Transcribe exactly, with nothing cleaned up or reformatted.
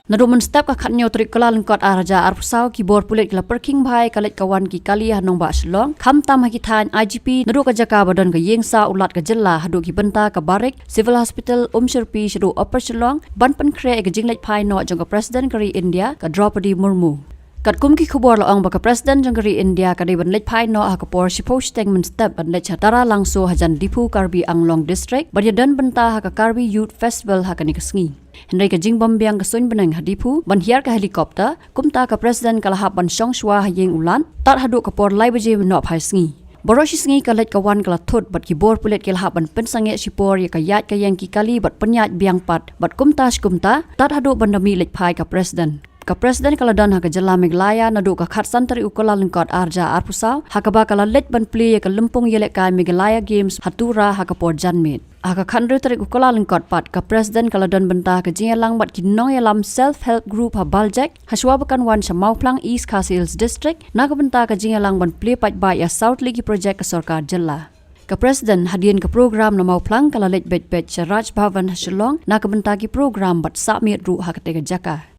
Naduh mynstep ka khatnyo tarik Kyllalyngkot ar hajar arphew saw, ki bor pulit ki la pyrkhing bha ïa ka leit ka wan ki kali ha nongbah Shillong, khamtam ha ki thaiñ I G P, naduh ka jaka ba don ka ïing sah u Lat ka jylla, haduh ki bynta ka Barracks, Civil Hospital, Umshyrpi shaduh Upper Shillong, ban pynkhreh ïa ka jingleit phai noh jong ka President ka ri India, ka Droupadi Murmu. Katkum ki khubor la ong ba ka President jong ka ri India ka dei ban leit phai noh ha ka por shiphew shiteng mynstep ban leit sha Taralangso hajan Diphu, Karbi Anglong District, ban ïadon bynta ha ka Karbi Youth Festival ha kane ka sngi. Hynrei ka jingbym biang ka suiñbneng ha Diphu ban hiar ka helicopter, kumta ka President ka la hap ban shong shuwa ha ïing u Lat tad haduh ka por lai baje nohphai sngi. Baroh shi sngi ka leit ka wan ka la thut bad ki bor pulit ki la hap ban pynsangeh shipor ïa ka ïaid ka ïeng ki kali bad pynïaid biang pat, bad kumta shi kumta tad haduh ban da mih leit phai ka President. Ka President ka la don ha ka jylla Meghalaya naduh ka khatsan tarik u Kyllalyngkot ar hajar arphew saw, ha kaba ka la leit ban plie ïa ka lympung ïalehkai Meghalaya Games ha Tura ha ka por janmiet. Ha ka khathynriew tarik u Kyllalyngkot pat, ka President ka la don bynta ha ka jingïalang bad ki nongïalam Self Help Group ha Baljek, hashwa ba kan wan sha Mawphlang, East Khasi Hills District, na ka bynta ka jingïalang ban plie paidbah ïa saw tylli ki project ka sorkar jylla. Ka President hadien ka program na Mawphlang ka la leit beit beit sha Raj Bhavan ha Shillong, na ka bynta ki program bad sah miet ruh ha katei ka jaka.